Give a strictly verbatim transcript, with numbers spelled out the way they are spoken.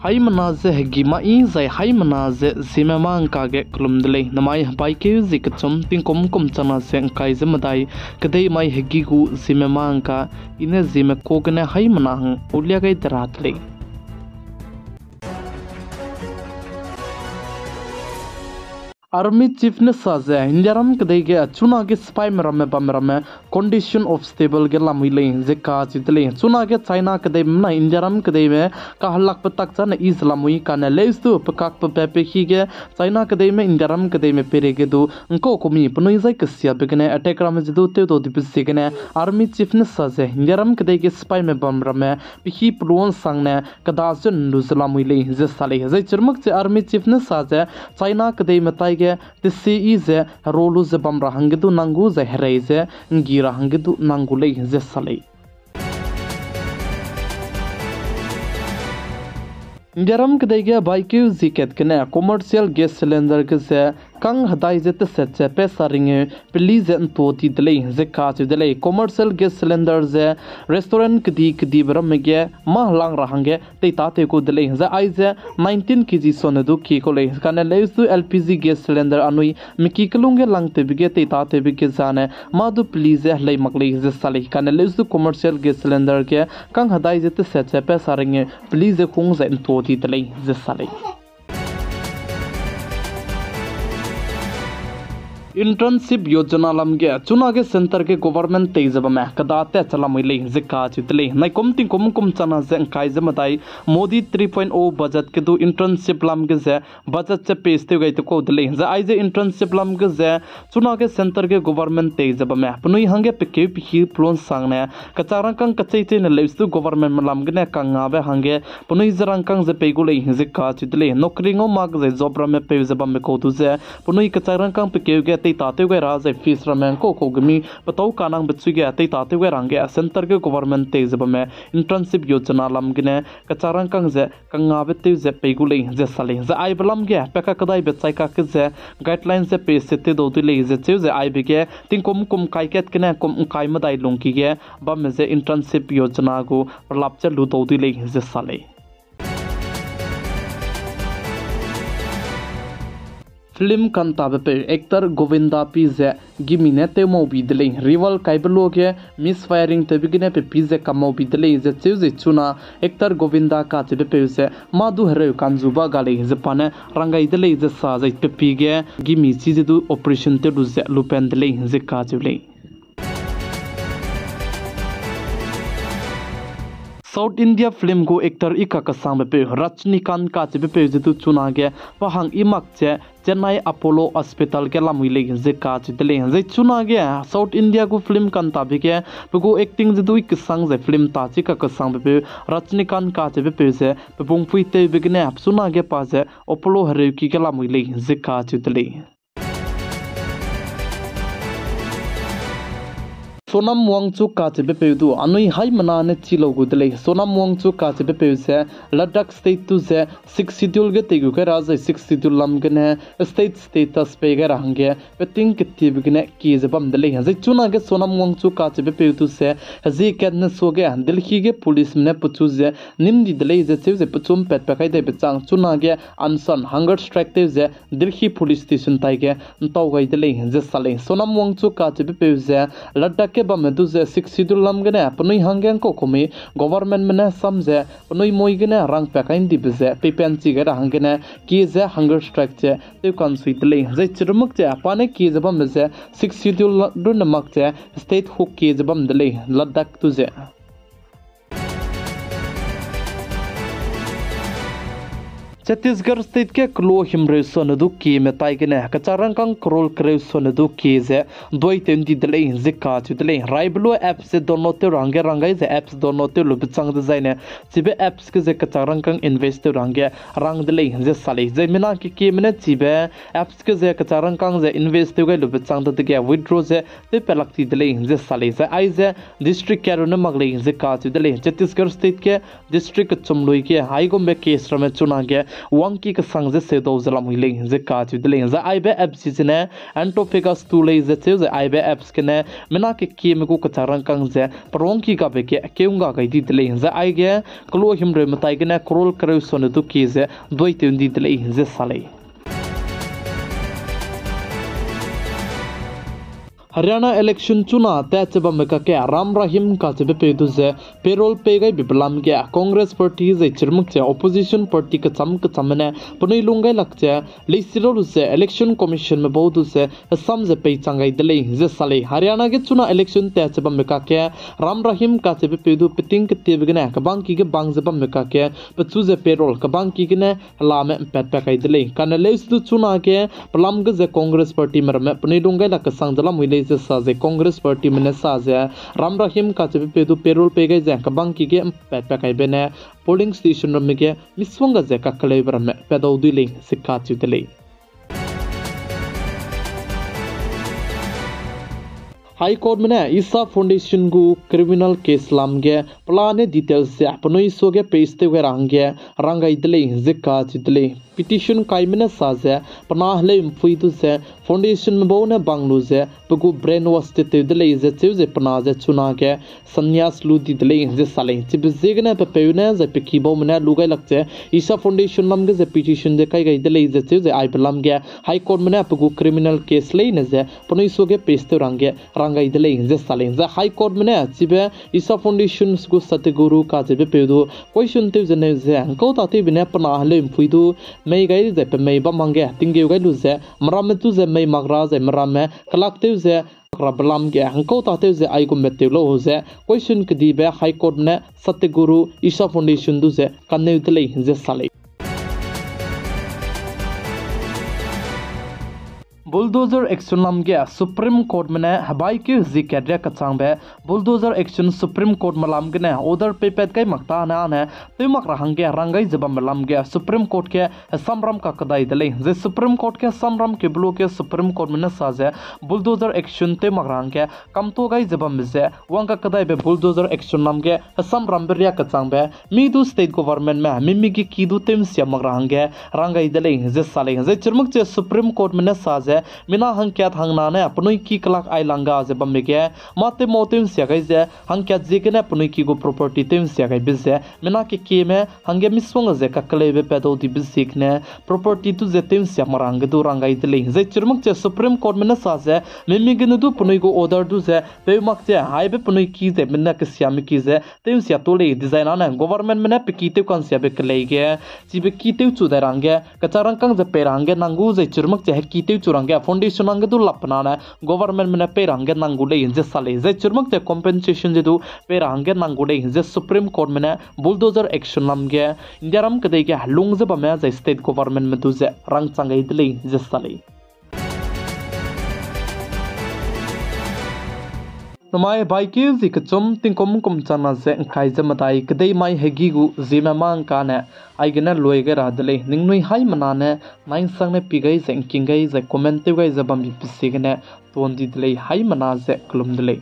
Haimena ze hegi mai zai haimena ze ziemme mâ ngka ge kelum de lei. Namai hebaikeu zie kechum tingkum kum changna ze ngkai ze medai, kedei mai hegi gu ziemme mâ ngka, i ne ziemme ka gene haimena hang paulia gai de ra de lei. Army chief ne sa ze, Indiaram kedei ge chunage sipaime ramme bamme ramme condition of stable ge lamui lei ze kacheu de lei. Chunage China kedeime benai Indiaram kedeime kahelakbe tak zane i ze lamui kane leuse du pekakbe pe pehî ge China kedeime Indiaram kedeime peireige du ngkau kumi penui zai kesiabe gene attack ramme ze du tewdau dibe ziegene Army chief ne sa ze, Indiaram kedei ge sipaime bam ramme pehî pelua nsangne keda ze nlu ze lamui lei ze sa lei. Zai chirmak ze Army chief ne sa ze, China kedeime taige tesi i ze hero lu ze bam ra hangge du nang gu zai herei ze nggi ra hangge du nang gu lei ze sa lei. Indiaram kedei ge baikeu zie kat gene commercial gas cylinder ge ze kang hedai ze teset ze pesa ringeu peli ze ntua di de lei ze kacheu de lei. Commercial gas cylinder ze restaurant kedi kedibe ramme ge mâ helang ra hangge teitatew kau de lei. Zai aize nineteen K G sone du kie kau lei. Kane leuse du L P G gas cylinder anui miki kelung ge langtewbe ge teitatew be ge zane mâ du peli ze helei mak lei ze sa lei. Kane leuse du commercial gas cylinder ge kang hedai ze teset ze pesa ringeu peli ze hung zai ntua di de lei ze sa lei. Internship Yojana lam ge chunage centre ge government tei ze bamme keda tat che lamui lei ze kacheu de lei. Naikum tingkum kum changna ze ngkai ze medai Modi three point oh budget ge du internship lam ge ze budget ze pass tew gai tekau de lei. Zai aize internship lam ge ze chunage centre ge government tei ze bamme penui hangge pekeu pehî pelua nsangne kechak rangkâng kecheicheine leuse du governmentme lam gene kangngabe hangge penui ze rangkâng ze pei gu lei ze kacheu de lei. Nokri ngau mak zai job ramme peu ze bambe kau du ze penui kechak rangkâng pekeu ge teitatew gai ra zai fees ramme ngkau kau gemi petâu kanangbe chui ge teitatew gai ra hangge centre ge government tei ze bamme Internship Yojana lam gene kechak rangkâng ze kangngabe tew ze pei gu lei ze sa lei. Zai aibe lam ge pe kakedaibe chai kakge ze guideline ze pass ze tewdau dui lei ze cheu ze aibe ge tingkum kum kai kat gene kum ngkai medai lungki ge bamme ze Internship Yojana gu pelap ze ludau dui lei ze sa lei. Film kantabepeu actor Govinda P ze gimi ne tew mau bi de lei. Rival kaibe luage misfiring tewbe gene pepi ze kam mau bi de lei ze cheu ze chuna actor Govinda kacheubepeu ze mâ du hereu kanzu ba ga lei ze pa ne rang gai de lei ze sa zai pepi ge gimi chi ze du operation tew lu ze lupen de lei ze kacheu lei. South India film gu actor i kakesangpeu Rajnikant kacheubepeu ze du chunage pa hang i mak ze Chennai Apollo Hospital ge lamui lei ze kacheu de lei. Zai chunage South India gu film kantabe ge pe gu acting ze du i kesang zai film ta chi kakesangpeu Rajnikant kacheubepeu ze pe bungpui tewbe gene chunage pa ze Apollo hereuki ge lamui lei ze kacheu de lei. Sonam Wangchuk kacheubepeu du anui haimena ne chi lau gu de lei. Sonam Wangchuk kacheubepeu ze Ladakh State du ze Sixth Schedule ge tei gu kai ra zai Sixth Schedule lam gene state status pei gai ra hangge peting ketibe gene kie ze bam de lei. Zai chunage Sonam Wangchuk kacheubepeu du ze hezie kat ne suage Delhi ge policeme ne pechu ze nim di de lei ze cheu ze pechu mpatpat kai daibe chang chunage unrest hunger strike tew ze Delhi Police Station taige ntau gai de lei ze sa lei. Sonam Wangchuk kacheubepeu ze Ladakh ge bamme du ze Sixth Schedule lam gene penui hangge ngkau kumi governmentme ne sam ze penui moi gene rangpat kai ndibe ze peipen chi gai ra hanggene kie ze hunger strike ze tew kansui de lei. Zai chirumuk ze pa ne kie ze bamme ze Sixth Schedule runne mak ze statehood kie ze bam de lei Ladakh du ze. Chhattisgarh State ge kelo himreu sone du kieme taigene kechak rangkâng crore kereu sone du kie ze duai tew ndi de lei ze kacheu de lei. Raibe lu apps ze download tew ra hangge rang gai ze apps download tew lube chang dezaine chibe apps ge ze kechak rangkâng invest tew ra hangge rang de lei ze sa lei. Zai mina kekieme ne chibe apps ge ze kechak rangkâng ze invest tew gai lube chang dadege withdraw ze tewpat lak ti de lei ze sa lei. Zai aize district karu ne mak lei ze kacheu de lei. Chhattisgarh State ge district kechum lui ge aigumbe case ramme chunage wangki kesang ze seudau ze lamui lei ze kacheu de lei. Zai aibe apps zene Anthophagus tu lei ze cheu zai aibe apps gene mina kekieme gu kechak rangkâng ze perongki gabe ge keungga gai di de lei. Zai aige kelo himreu metai gene crore kereu sone du kie ze duaitew ndi de lei ze sa lei. Haryana election chuna tat che bambe kakge Ram Rahim kacheube peu du ze payroll pei gai bebe lam ge Congress Party zai chirmuk che opposition party kecham kechamme ne penui lung gai lak che leisi lau lu ze Election Commissionme bau du ze hesam ze peichang gai de lei ze sa lei. Haryana ge chuna election tat che bambe kakge Ram Rahim kacheube peu du peting ketiebe gene kebangki ge bang ze bambe kakge pechu ze payroll kebangki gene helame mpatpat kai de lei. Kane leuse du chuna ge pelam ge ze Congress Partyme ramme penui lung gai lak kesang ze lamui lei ze sa ze Congress Partyme ne sa ze Ram Rahim kacheube peu du payroll pei gai ze kebangki ge mpatpat kaibe ne polling station ramme ge misongga ze kakeleube ramme padau dui lei ze kacheu de lei. High Courtme ne Isha Foundation gu criminal case lam ge pelane details ze penui suage paste tew gai ra hangge rang gai de lei ze kacheu de lei. Petition kaime ne sa ze pe na heleu mpui du ze foundationme bau ne bang lu ze pe gu brainwash tetew de lei ze cheu ze pe na ze chuna ge sannyas lu di de lei ze sa lei. Chibe ziegene pe peu ne zai pe kibaume ne lu gai lak ze Isha Foundation lam ge ze petition ze kai gai de lei ze cheu ze aibe lam ge High Courtme ne pe gu criminal case leine ze penui suage paste tew ra hangge rang gai de lei ze sa lei. Zai High Courtme ne chibe Isha Foundation gu Sadhguru kacheube peu du question tew ze neu ze ngkau tatewbe ne pe na heleu mpui du mei gai zai pe mei bam hangge tinggeu gai lu ze meramme chu ze mei mak ra zai meramme kelak tew ze mak rabe lam ge ngkau tatew ze aigumbe tew lau ze question kedibe High Courtme ne Sadhguru Isha Foundation du ze kaneu de lei ze sa lei. Bulldozer action lam ge Supreme Courtme ne hebaikeu zi kat riak kechangbe bulldozer action Supreme Courtme lam gene order peipat gai mak tane ane tew mak ra hangge rang gai ze bambe lam ge Supreme Court ge hesamram kakdai de lei. Zai Supreme Court ge hesamram keube lu ge Supreme Courtme ne sa ze bulldozer action tew mak ra hangge kamtuâ gai ze bambe ze wang kakdaibe bulldozer action lam ge hesamrambe riak kechangbe mi du state governmentme mimi ge ki du tew'nsia mak ra hangge rang gai de lei ze sa lei. Zai chirmuk che Supreme Courtme ne sa ze mina hangkat hangna ne penui ki kelak ai lang ga ze bambe ge mâ tewmau tew'nsia gai ze hangkat ziegene penui ki gu property tew'nsia gaibe ze mina kekieme hangge misongga ze kakeleube padau dibe ziegene property du ze tew'nsia mak ra hangge du rang gai de lei. Zai chirmuk che Supreme Courtme ne sa ze mimi gene du penui gu order du ze peu mak che aibe penui ki ze mina kesiame ki ze tew'nsia tu lei dizai nane governmentme ne pe ki tew ka'nsiabe kelei ge chibe ki tewchu dai ra hangge kechak rangkâng ze pei ra hangge nang gu zai chirmuk che heki tewchu ra hangge foundation hangge du lap pe nane governmentme ne pei ra hangge nang gu lei ze sa lei. Zai chirmuk che compensation ze du pei ra hangge nang gu lei ze Supreme Courtme ne bulldozer action lam ge Indiaram kedei ge helung ze bamme zai state governmentme du ze rangchang gai de lei ze sa lei. Namai hebaikeu zi kechum tingkum kum changna ze ngkai ze medai kedei mai hegi gu ziemme mâ ngkane aigene lui gai ra de lei. Ningnui haimena ne nai'nsangne pi gai zai ngking gai zai comment tew gai ze bambi pe ziegene tuan di de lei, haimena ze kelum de lei.